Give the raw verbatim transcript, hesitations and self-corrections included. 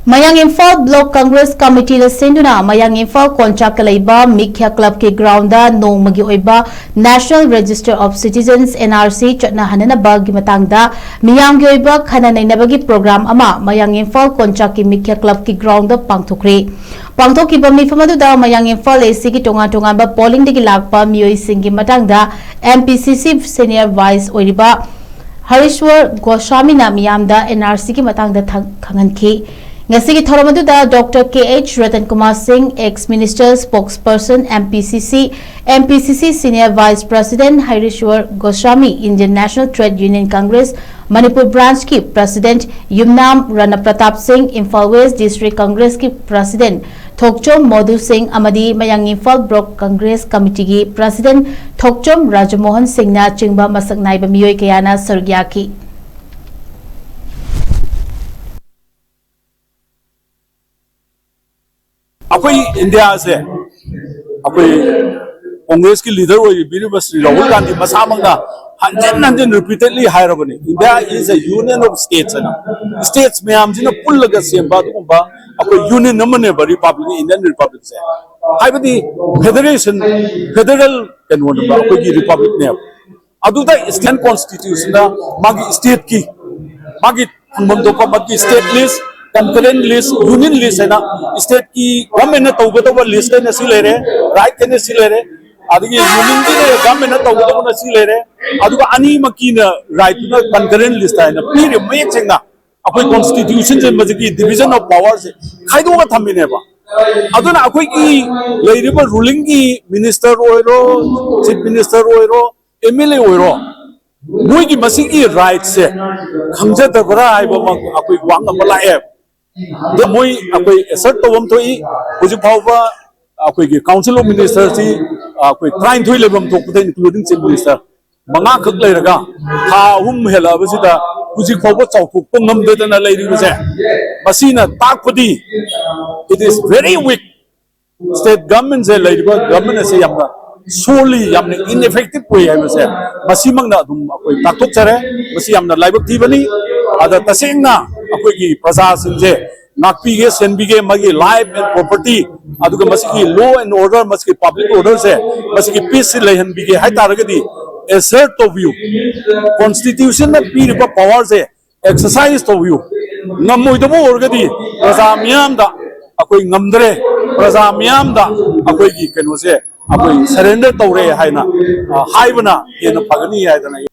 ꯃꯌꯥꯡ ꯏꯝꯐꯥꯜ ꯕ꯭ꯂꯣꯛ ꯀꯪꯒ꯭ꯔꯦꯁ ꯀꯃꯤꯇꯤꯅ ꯁꯤꯟꯗꯨꯅ ꯃꯌꯥꯡ ꯏꯝꯐꯥꯜ ꯀꯣꯟꯆꯥꯛꯇ ꯂꯩꯕ ꯃꯤꯈ꯭ꯌꯥ ꯀ꯭ꯂꯕꯀꯤ ꯒ꯭ꯔꯥꯎꯟꯗ ꯅꯣꯡꯃꯒꯤ ꯑꯣꯏꯕ National Register of Citizens, N R C, ꯆꯠꯅꯍꯟꯅꯅꯕꯒꯤ ꯃꯇꯥꯡꯗ ꯃꯤꯌꯥꯝꯒꯤ ꯑꯣꯏꯕ ꯈꯟꯅ ꯅꯩꯅꯕꯒꯤ ꯄ꯭ꯔꯣꯒ꯭ꯔꯥꯝ ꯑꯃ ꯃꯌꯥꯡ ꯏꯝꯐꯥꯜ ꯀꯣꯟꯆꯥꯛꯀꯤ ꯃꯤꯈ꯭ꯌꯥ ꯀ꯭ꯂꯕꯀꯤ ꯒ꯭ꯔꯥꯎꯟꯗ ꯄꯥꯡꯊꯣꯛꯈ꯭ꯔꯤ꯫ ꯄꯥꯡꯊꯣꯛꯈꯤꯕ ꯃꯤꯐꯝ ꯑꯗꯨꯗ ꯃꯌꯥꯡ ꯏꯝꯐꯥꯜ A C ꯒꯤ ꯇꯣꯉꯥꯟ ꯇꯣꯉꯥꯟꯕ ꯄꯣꯂꯤꯡꯗꯒꯤ ꯂꯥꯛꯄ ꯃꯤꯑꯣꯏꯁꯤꯡꯒꯤ ꯃꯇꯥꯡꯗ M P C C senior vice ꯑꯣꯏꯔꯤꯕ ꯍꯔꯤꯁ꯭ꯋꯔ ꯒꯣꯁ꯭ꯋꯥꯃꯤꯅ ꯃꯤꯌꯥꯝꯗ N R C ꯒꯤ ꯃꯇꯥꯡꯗ ꯊ-, ꯈꯪꯍꯟꯈꯤ꯫ ꯉꯁꯤꯒꯤ ꯊꯧꯔꯝ ꯑꯗꯨꯗ Doctor K H Ratan Kumar Singh, ex minister, spokesperson, M P C C, M P C C senior vice president ꯍꯔꯤꯁ꯭ꯋꯔ Goswami, Indian National Trade Union Congress Manipur branch ꯀꯤ president ꯌꯨꯝꯅꯥꯝ ꯔꯥꯅꯥ ꯄ꯭ꯔꯇꯥꯞ ꯁꯤꯡ, Imphal West District Congress ꯀꯤ president ꯊꯣꯛꯆꯣꯝ ꯃꯣꯗꯨ ꯁꯤꯡ ꯑꯃꯗꯤ ꯃꯌꯥꯡ Imphal block Congress ꯀꯃꯤꯇꯤꯒꯤ president ꯊꯣꯛꯆꯣꯝ ꯔꯥꯖꯃꯣꯍꯟ ꯁꯤꯡꯅ ꯆꯤꯡꯕ ꯃꯁꯛ ꯅꯥꯏꯕ ꯃꯤꯑꯣꯏ ꯀꯌꯥꯅ ꯁꯔꯨꯛ ꯌꯥꯈꯤ꯫ ꯑꯩꯈꯣꯏ ꯏꯟꯗꯤꯌꯥꯁꯦ, ꯑꯩꯈꯣꯏ ꯀꯣꯡꯒ꯭ꯔꯦꯁꯀꯤ ꯂꯤꯗꯔ ꯑꯣꯏꯕꯤꯔꯤꯕ ꯁ꯭ꯔꯤ ꯔꯥꯍꯨꯜ ꯒꯥꯟꯙꯤ ꯃꯁꯥꯃꯛꯅ ꯍꯟꯖꯤꯟ ꯍꯟꯖꯤꯟ repeatedly ꯍꯥꯏꯔꯕꯅꯤ, "India is a union of states" ꯍꯥꯏꯅ꯫ ꯁ꯭ꯇꯦꯠꯁ ꯃꯌꯥꯝꯁꯤꯅ ꯄꯨꯜꯂꯒ ꯁꯦꯝꯕ ꯑꯗꯨꯒꯨꯝꯕ ꯑꯩꯈꯣꯏ ꯌꯨꯅꯤꯌꯟ ꯑꯃꯅꯦꯕ ꯔꯤꯄꯕ꯭ꯂꯤꯛ, ꯏꯟꯗꯤꯌꯟ ꯔꯤꯄꯕ꯭ꯂꯤꯛꯁꯦ꯫ ꯍꯥꯏꯕꯗꯤ ꯐꯦꯗꯔꯦꯁꯟ, ꯐꯦꯗꯔꯦꯜ ꯀꯩꯅꯣꯅꯦꯕ, ꯑꯩꯈꯣꯏꯒꯤ ꯔꯤꯄꯕ꯭ꯂꯤꯛꯅꯦꯕ꯫ ꯑꯗꯨꯗ ꯏꯟꯗꯤꯌꯟ ꯀꯣꯟꯁꯇꯤꯇ꯭ꯌꯨꯁꯟꯗ ꯃꯥꯒꯤ ꯁ꯭ꯇꯦꯠꯀꯤ, ꯃꯥꯒꯤ ꯐꯪꯐꯝ ꯊꯣꯛꯄ ꯃꯥꯒꯤ ꯁ꯭ꯇꯦꯠ ꯂꯤꯁ, ꯀꯟꯀꯔꯦꯟ ꯂꯤꯁ, ꯌꯨꯅꯤꯌꯟ ꯂꯤꯁ ꯍꯥꯏꯅ ꯁ꯭ꯇꯦꯠꯀꯤ ꯒꯚꯔꯟꯃꯦꯟꯠꯅ ꯇꯧꯒꯗꯧꯕ ꯂꯤꯁ ꯍꯥꯏꯅ ꯁꯤ ꯂꯩꯔꯦ, ꯔꯥꯏꯠ ꯍꯥꯏꯅ ꯁꯤ ꯂꯩꯔꯦ, ꯑꯗꯒꯤ ꯌꯨꯅꯤꯌꯟꯒꯤꯅ ꯒꯚꯔꯟꯃꯦꯟꯠꯅ ꯇꯧꯒꯗꯧꯕꯅ ꯁꯤ ꯂꯩꯔꯦ, ꯑꯗꯨꯒ ꯑꯅꯤꯃꯛꯀꯤꯅ ꯔꯥꯏꯠꯇꯨꯅ ꯀꯟꯀꯔꯦꯟ ꯂꯤꯁ ꯍꯥꯏꯅ ꯄꯤꯔꯤꯕ ꯃꯌꯦꯛ ꯁꯦꯡꯅ꯫ ꯑꯩꯈꯣꯏ ꯀꯣꯟꯁꯇꯤꯇ꯭ꯌꯨꯁꯟꯁꯦ ꯃꯁꯤꯒꯤ ꯗꯤꯚꯤꯖꯟ ꯑꯣꯐ ꯄꯥꯋꯔꯁꯦ ꯈꯥꯏꯗꯣꯛꯑꯒ ꯊꯝꯃꯤꯅꯦꯕ꯫ ꯑꯗꯨꯅ ꯑꯩꯈꯣꯏꯒꯤ ꯂꯩꯔꯤꯕ ꯔꯨꯂꯤꯡꯒꯤ ꯃꯤꯅꯤꯁꯇꯔ ꯑꯣꯏꯔꯣ, ꯆꯤꯐ ꯃꯤꯅꯤꯁꯇꯔ ꯑꯣꯏꯔꯣ, M L A ꯑꯣꯏꯔꯣ, ꯃꯣꯏꯒꯤ ꯃꯁꯤꯒꯤ ꯔꯥꯏꯠꯁꯦ ꯈꯪꯖꯗꯕ꯭ꯔꯥ ꯍꯥꯏꯕ ꯑꯃ ꯑꯩꯈꯣꯏ ꯋꯥꯍꯪ ꯑꯃ ꯂꯥꯛꯑꯦ꯫ ꯑꯗꯣ ꯃꯣꯏ ꯑꯩꯈꯣꯏ ꯑꯦꯁꯔꯠ ꯇꯧꯐꯝ ꯊꯣꯛꯏ꯫ ꯍꯧꯖꯤꯛ ꯐꯥꯎꯕ ꯑꯩꯈꯣꯏꯒꯤ ꯀꯥꯎꯟꯁꯤꯜ ꯑꯣꯐ ꯃꯤꯅꯤꯁꯇꯔꯁꯤ ꯑꯩꯈꯣꯏ ꯇꯔꯥꯅꯤꯊꯣꯏ ꯂꯩꯐꯝ ꯊꯣꯛꯄꯗ, ꯏꯟꯀ꯭ꯂꯨꯗꯤꯡ ꯆꯤꯐ ꯃꯤꯅꯤꯁꯇꯔ, ꯃꯉꯥꯈꯛ ꯂꯩꯔꯒ ꯊꯥ ꯑꯍꯨꯝ ꯍꯦꯜꯂꯛꯑꯕꯁꯤꯗ ꯍꯧꯖꯤꯛ ꯐꯥꯎꯕ ꯆꯥꯎꯊꯣꯛꯄ ꯉꯝꯗꯗꯅ ꯂꯩꯔꯤꯕꯁꯦ, ꯃꯁꯤꯅ ꯇꯥꯛꯄꯗꯤ it is very weak꯫ State ꯒꯚꯔꯟꯃꯦꯟꯠꯁꯦ, ꯂꯩꯔꯤꯕ ꯒꯚꯔꯟꯃꯦꯟꯠ ꯑꯁꯤ ꯌꯥꯝꯅ ꯁꯣꯜꯂꯤ, ꯌꯥꯝꯅ ꯏꯟꯑꯦꯐꯦꯛꯇꯤꯚ ꯑꯣꯏ ꯍꯥꯏꯕꯁꯦ ꯃꯁꯤꯃꯛꯅ ꯑꯗꯨꯝ ꯑꯩꯈꯣꯏ ꯇꯥꯛꯊꯣꯛꯆꯔꯦ꯫ ꯃꯁꯤ ꯌꯥꯝꯅ ꯂꯥꯏꯕꯛ ꯊꯤꯕꯅꯤ꯫ ꯑꯗ ꯇꯁꯦꯡꯅ ꯑꯩꯈꯣꯏꯒꯤ ꯄ꯭ꯔꯖꯥꯁꯤꯡꯁꯦ ꯉꯥꯛꯄꯤꯒꯦ, ꯁꯦꯟꯕꯤꯒꯦ, ꯃꯥꯒꯤ life and property, ꯑꯗꯨꯒ ꯃꯁꯤꯒꯤ law and order, ꯃꯁꯤꯒꯤ public order ꯁꯦ, ꯃꯁꯤꯒꯤ peace ꯁꯤ ꯂꯩꯍꯟꯕꯤꯒꯦ ꯍꯥꯏꯇꯥꯔꯒꯗꯤ assert ꯇꯧꯕꯤꯌꯨ꯫ Constitution ꯅ ꯄꯤꯔꯤꯕ power ꯁꯦ exercise ꯇꯧꯕꯤꯌꯨ꯫ ꯉꯝꯃꯣꯏꯗꯕ ꯑꯣꯏꯔꯒꯗꯤ ꯄ꯭ꯔꯖꯥ ꯃꯤꯌꯥꯝꯗ ꯑꯩꯈꯣꯏ ꯉꯝꯗ꯭ꯔꯦ, ꯄ꯭ꯔꯖꯥ ꯃꯤꯌꯥꯝꯗ ꯑꯩꯈꯣꯏꯒꯤ ꯀꯩꯅꯣꯁꯦ ꯑꯩꯈꯣꯏ surrender ꯇꯧꯔꯦ ꯍꯥꯏꯅ, ꯑ, ꯍꯥꯏꯕꯅ ꯍꯦꯟꯅ ꯐꯒꯅꯤ ꯍꯥꯏꯗꯅ